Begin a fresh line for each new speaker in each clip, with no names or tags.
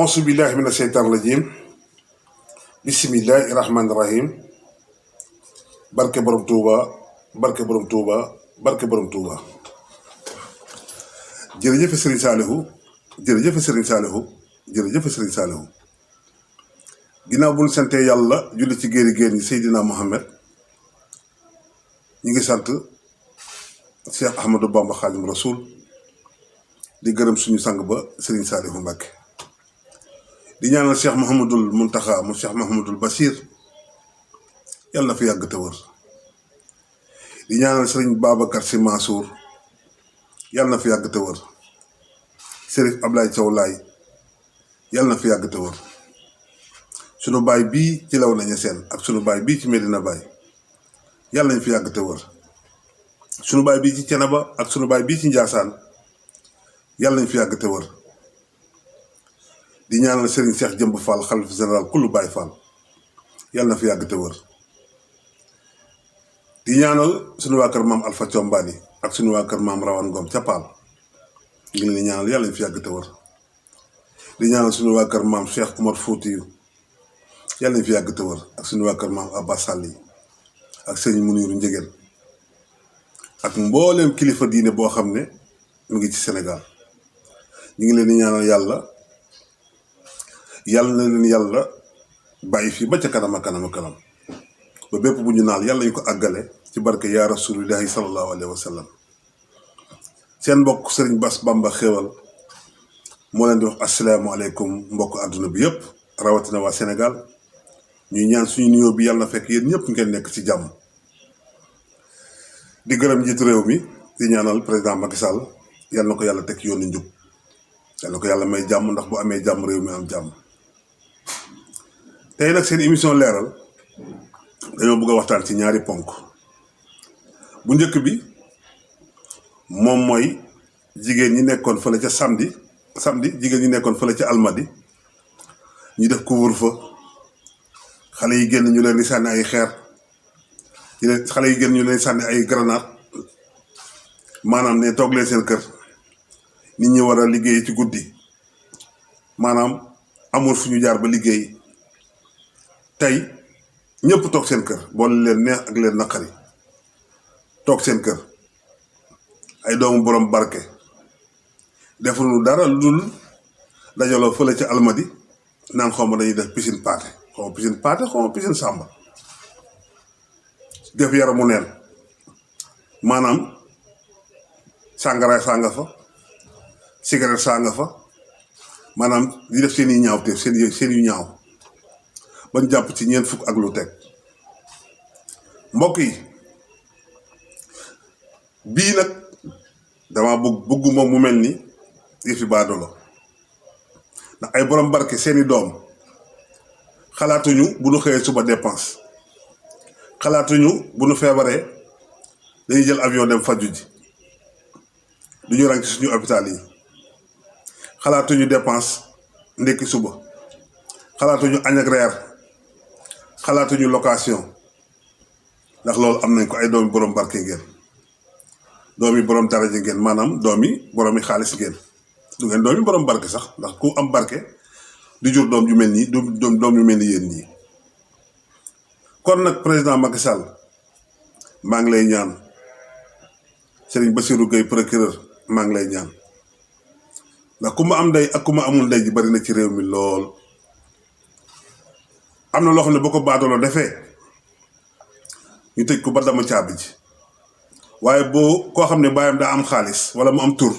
أعوذ بالله من الشيطان الرجيم بسم الله الرحمن الرحيم barke borom Touba barke borom Touba barke borom Touba jërëjëf Serigne Saliou jërëjëf Serigne Saliou jërëjëf Serigne Saliou ginnaaw bu ñu sante yàlla julli ci géeri géer ñi Seydina Mohamed ñi ngi sant Cheikh Ahmadou Bamba Khadim Rasoul di gërëm suñu sang ba Serigne Saliou Mbacké di ñaanal Cheikh Mouhamadoul Mountakha mu Cheikh Mouhamadoul Bachir yàlla na fi yàgg te wër di ñaanal Serigne Babacar Sy Mansour yàlla na fi yàgg te wër Serif Ablaye Thiaw Laye yàlla na fi yàgg te wër sunu baay bii ci law nañu seen ak sunu baay bii ci Medina Baye yàlla nañ fi yàgg te wër sunu baay bii ci Cenaba ak sunu baay bii ci Njaasaan yàlla nañ fi yàgg te wër di ñaanal Serigne Cheikh Jëmb Fall xalif général kullu Baye Fall yàlla na fi yàgg te wër di ñaanal suñu waa kër maam Alpha Thiombani ak suñu waa kër maam Rawane Ngom ca Paal ñu ngi leen di ñaanal yàlla nañ fi yàgg te wër di ñaanal suñu waa kër maam Cheikh Omar Foutiyou yàlla nañ fi yàgg te wër ak suñu waa kër maam Abbas Sall yi ak sëñ Muniru Njegéen ak mbooleem kilifa diine boo xam ne mu ngi ci Sénégal ñu ngi leen di ñaanal yàlla na leen yàlla bàyyi fii ba ca kanam a kanam a kanam ba bépp bu ñu naal yàlla ñu ko àggale ci barke yaa rasulillahi sallallahu alayhi wa sallam seen mbokk Serigne Bass Bamba Xéwal moo leen di wax asalaamaaleykum mbokk àdduna bi yëpp rawatina waa Sénégal ñuy ñaan suñu nuyoo bi yàlla na fekk yéen ñëpp ngeen nekk ci jàmm di gërëm njiitu réew mi di ñaanal président Macky Sall yàlla na ko yàlla teg yoonu njub yàlla na ko yàlla may jàmm ndax bu amee jàmm réew mi am jàmm tey nag seen émission leeral dañoo bëgg a waxtaan ci ñaari ponk bu njëkk bi moom mooy jigéen ñi nekkoon fële ca samedi jigéen ñi nekkoon fële ca almadi ñu def couvre-feu xale yi génn ñu leen di sànni ay xeer xale yi génn ñu leen di sànni ay grenade maanaam ne toog leen seen kër nit ñi war a liggéey ci guddi maanaam amul fu ñu jaar ba liggéey tey ñëpp toog seen kër boole leen neex ak leen naqari toog seen kër ay doomu borom barke defuñu dara lu dul dajaloo fële ca almadi naan xaw ma dañuy def piscine paate xaw ma piscine sàmba def yaramu neen maanaam sàngara saa nga fa cigarette saa nga fa maanaam di def seen i ñaaw te seen yu ñaaw bañ jàpp ci ñeent fukk ak lu teg mbokk yi bii nag dama bëgg moom mu mel ni yëfi baadolo ndax ay borom barke seeni doom xalaatuñu bu nu xëyee suba dépense xalaatuñu bu nu feebaree dañuy jël avion dem faju ji duñu rang ci suñu hôpital yi xalaatuñu dépense ndekki suba xalaatuñu añ ak reer xalaatuñu location ndax loolu am nañ ko ay doomi borom barke ngeen doomi borom daraja ngeen maanaam doomi boromi xaalis ngeen du ngeen doomi borom barke sax ndax ku am barke du jur doom yu mel nii doom yu mel ni yéen ñii kon nag président Macky Sall maa ngi lay ñaan Serigne Bassirou Gueye procureur maa ngi lay ñaan ndax ku ma am ndey ak ku ma amul ndey ji bari na ci réew mi lool am na loo xam ne boo ko baadooloo defee ñu tëj ko ba dama caabi ji waaye boo koo xam ne baayam daa am xaalis wala mu am tur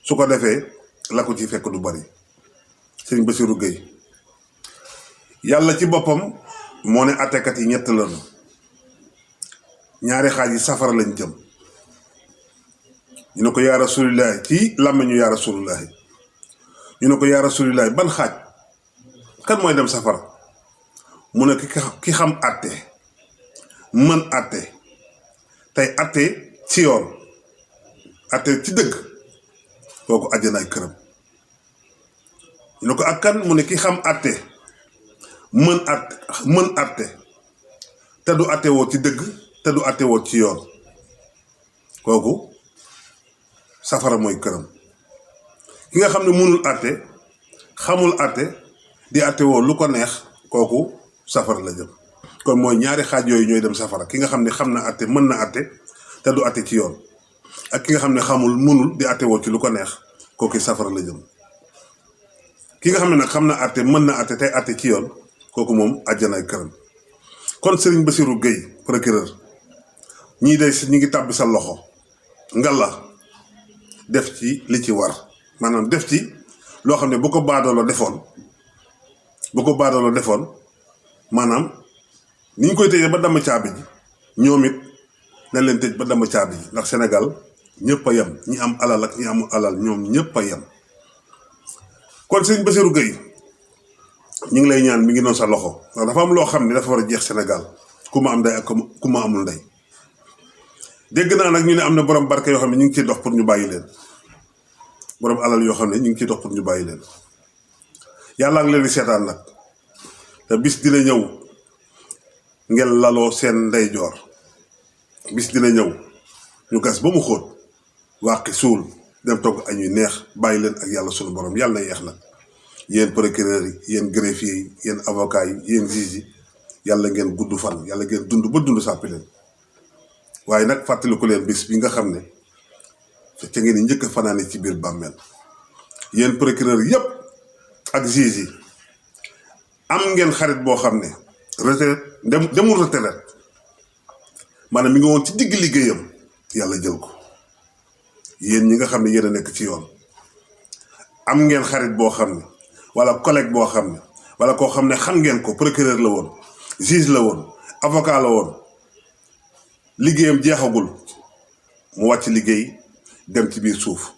su ko defee la ko ci fekk du bari Serigne Bassirou Gueye yàlla ci boppam moo ne attekat yi ñett lañu ñaari xaaj yi safara lañ jëm ñu ne ko yaa rasulillahi ci làmmiñu yaa rasulillahi ñu ne ko yaa rasulillahi ban xaaj kan mooy dem safara mu ne ki xam atte mën atte tey atte ci yoon atte ci dëgg kooku àjjanaay këram ñu ne ko ak kan mu ne ki xam atte mën atte te du atte woo ci dëgg te du atte woo ci yoon kooku safara mooy këram ki nga xam ne mënul atte xamul àtte di àtte woo lu ko neex kooku safara la jëm. kon mooy ñaari xaaj yooyu ñooy dem safara ki nga xam ne xam na àtte mën na àtte te du àtte ci yoon ak ki nga xam ne xamul mënul di àtte woo ci lu ko neex kooku safara la jëm. ki nga xam ne nag xam na àtte mën na àtte tey àtte ci yoon kooku moom àjjanaay këram. kon Serigne Bassirou Gueye procureur ñii day ñi ngi tàbbi sa loxo ngalla def ci li ci war maanaam def ci loo xam ne bu ko baadoolo defoon maanaam ni ñu koy tëjee ba damm caabi ji ñoom it nañ leen tëj ba damm caabi ji ndax Sénégal ñëpp a yem ñi am alal ak ñi amul alal ñoom ñëpp a yem. kon Serigne Bassirou Gueye ñu ngi lay ñaan mi ngi noonu sa loxo ndax dafa am loo xam ne dafa war a jeex Sénégal ku ma am ndey ak ku ma amul ndey. dégg naa nag ñu ne am na borom barke yoo xam ne ñu ngi ciy dox pour ñu bàyyi leen borom alal yoo xam ne ñu ngi ciy dox pour ñu bàyyi leen yàlla ngi leen di seetaan nag te bis dina ñëw ngeen laloo seen ndeyjoor bis dina ñëw ñu gas ba mu xóot wàqi suul dem togg añuy neex bàyyi leen ak yàlla sunu borom yàlla na yeex nag yéen procureur yi yéen greffier yi yéen avocat yi yéen juge yi yàlla ngeen gudd fan yàlla ngeen dund ba dund sàppi leen. waaye nag fàttaliku leen bis bi nga xam ne ca ngeen di njëkk a fanaane ci biir bàmmeel yéen procureur yépp ak juge yi am ngeen xarit boo xam ne retraite demul retraite maanaam mi ngi woon ci digg liggéeyam yàlla jël ko yéen ñi nga xam ne yéen a nekk ci yoon am ngeen xarit boo xam ne wala collègue boo xam ne wala koo xam ne xam ngeen ko procureur la woon juge la woon avocat la woon liggéeyam jeexagul mu wàcc liggéey dem ci biir suuf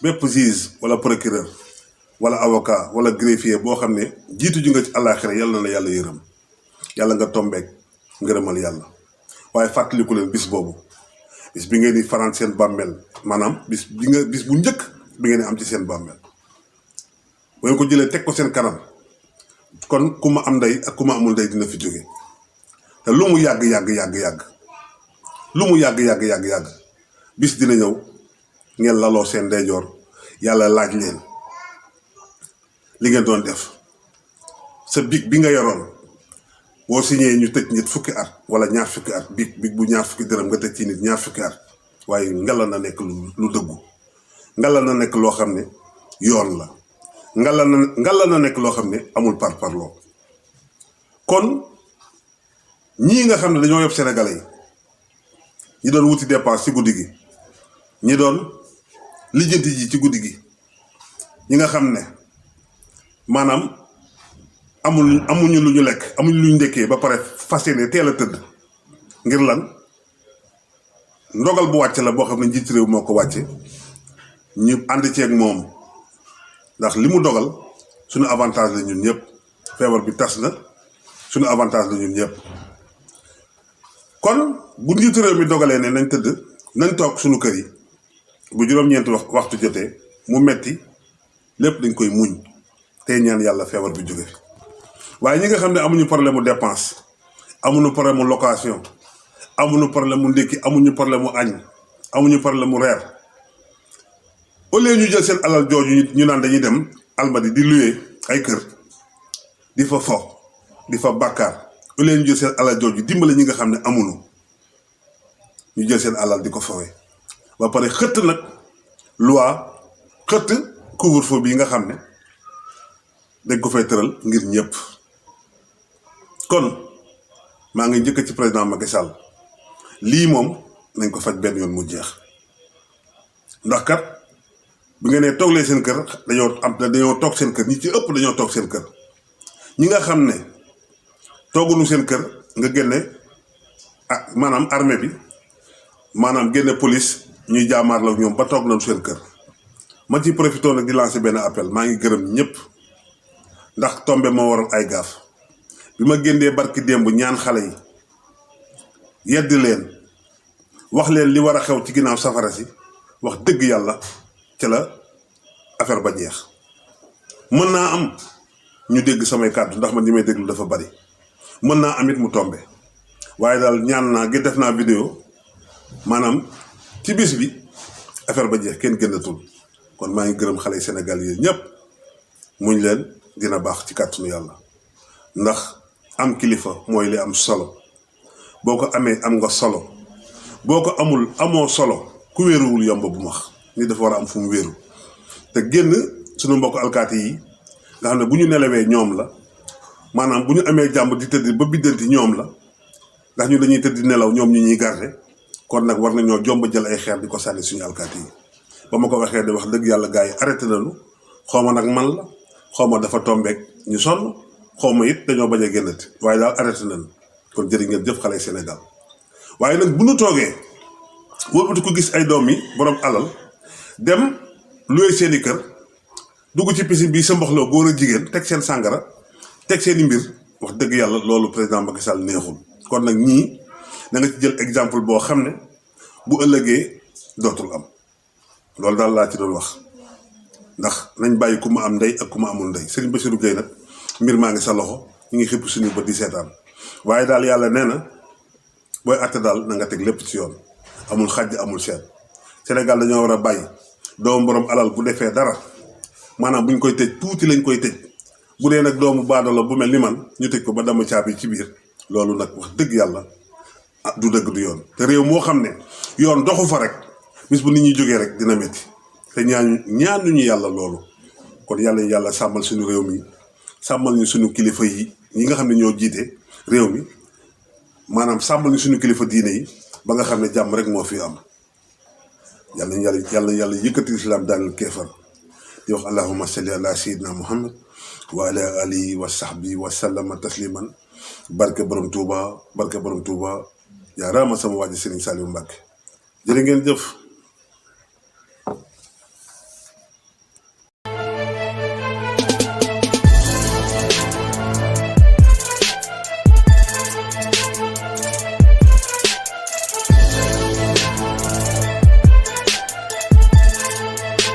bépp juge wala procureur wala avocat wala greffier boo xam ne jiitu ju nga ci àllaaxira yàlla na yàlla yërëm yàlla nga tombeek ngërëmal yàlla waaye fàttaliku leen bis boobu bis bi ngeen di fanaan seen bàmmeel maanaam bis bu njëkk bi ngeen di am ci seen bàmmeel bu ngeen ko jëlee teg ko seen kanam kon ku ma am ndey ak ku ma amul ndey dina fi jóge te lu mu yàgg bis dina ñëw ngeen laloo seen ndeyjoor yàlla laaj leen li ngeen doon def sa big bi nga yoroon boo signé ñu tëj nit fukki at wala ñaar fukki at big bu ñaar fukki dërëm nga tëj ci nit ñaar fukki at waaye ngala na nekk lu dëggu ngala na nekk loo xam ne yoon la ngala na nekk loo xam ne amul parparloo. kon ñii nga xam ne dañoo yóbbu sénégalais yi ñi doon wuti dépense ci guddi gi ñi doon lijjanti ji ci guddi gi ñi nga xam ne maanaam amuñu lu ñu lekk amuñu lu ñu ndekkee ba pare fas yéene teel a tëdd ngir lan ndogal bu wàcc la boo xam ne njiit réew moo ko wàcce ñu ànd ceeg moom ndax li mu dogal suñu avantage la ñun ñëpp feebar bi tas na suñu avantage la ñun ñëpp. kon bu njiitu réew mi dogalee ne nañ tëdd nañ toog suñu kër yi bu juróom-ñeenti waxtu jotee mu metti lépp dañ koy muñ tey ñaan yàlla feebar bi jóge fi waaye ñi nga xam ne amuñu problème mu dépense amuñu problème mu location amuñu problème mu ndékki amuñu problème mu añ amuñu problème mu reer au lieu ñu jël seen alal jooju ñu naan dañuy dem Almadi di louer ay kër di fa fo di fa bàkkaar au lieu ñu jël seen alal jooju dimbale ñi nga xam ne amuñu ñu jël seen alal di ko fowee ba pare xëtt nag loi xëtt couvre-feu bii nga xam ne dañ ko fay tëral ngir ñëpp. kon maa ngi njëkk ci président Macky Sall lii moom nañ ko faj benn yoon mu jeex ndax kat bi nga nee toog leen seen kër dañoo toog seen kër ñi ci ëpp dañoo toog seen kër ñi nga xam ne tooguñu seen kër nga génne maanaam armée bi maanaam génne police ñuy jaamaarloo ak ñoom ba toog nañu seen kër ma ci profité nag di lancer benn appel maa ngi gërëm ñëpp ndax tombe moo waral ay gaaf bi ma génnee barki démb ñaan xale yi yedd leen wax leen li war a xew ci ginnaaw safara si wax dëgg yàlla ca la affaire ba jeex mën naa am ñu dégg samay kàddu ndax man ñi may déglu dafa bari mën naa am it mu tombe waaye daal ñaan naa gi def naa vidéo maanaam ci bis bi affaire ba jeex kenn gënatul kon maa ngi gërëm xale yi Sénégal yi ñëpp muñ leen dina baax ci kàttanu yàlla ndax am kilifa mooy li am solo boo ko amee am nga solo boo ko amul amoo solo ku wéeruwul yomb bu max ni dafa war a am fu mu wéeru te génn suñu mbokk alkaati yi nga xam ne bu ñu nelawee ñoom la maanaam bu ñu amee jàmm di tëdd ba biddanti ñoom la ndax ñu dañuy tëdd nelaw ñoom ñu ñuy garde kon nag war nañoo jomb jël ay xeer di ko sànni suñu alkaati yi ba ma ko waxee de wax dëgg yàlla gars yi arrêté nañu xaw ma nag man la xaw ma dafa tombeek ñu sonn xaw ma it dañoo bañ a génnati waaye daal arrêté nañu kon jërë ngeen jëf xale Sénégal waaye nag bu nu toogee wëlbati ko gis ay doom yi borom alal dem luwe seeni kër dugg ci piscine bi sa mboxloo góor a jigéen teg seen sàngara teg seeni mbir wax dëgg yàlla loolu président Macky Sall neexul kon nag ñii na nga ci jël exemple boo xam ne bu ëllëgee dootul am loolu daal laa ci doon wax ndax nañ bàyyi ku ma am ndey ak ku ma amul ndey Serigne Bassirou Gueye nag mbir maa ngi sa loxo ñu ngi xipp suñu bët di seetaan waaye daal yàlla nee na booy àtte daal na nga teg lépp ci yoon amul xàjj amul seet Sénégal dañoo war a bàyyi doomu borom alal bu defee dara maanaam buñ koy tëj tuuti lañ koy tëj bu dee nag doomu baadoola bu mel ni man ñu tëj ko ba dama caabi ci biir loolu nag wax dëgg yàlla du dëgg du yoon te réew moo xam ne yoon doxu fa rek bis bu nit ñi jógee rek dina métti te ñaanuñu yàlla loolu kon yàlla sàmmal suñu réew mi sàmmal ñu suñu kilifa yi ñi nga xam ne ñoo jiite réew mi maanaam sàmmal ñu suñu kilifa diine yi ba nga xam ne jàmm rek moo fi am yàlla yëkkati islam daaneel keefar di wax allahumma salli ala sayyidina muhammad wa ala alihi wa sahbihi wa sallama tasliman barke borom Touba yaa raama sama waaji Serigne Saliou Mbacke jërë ngeen jëf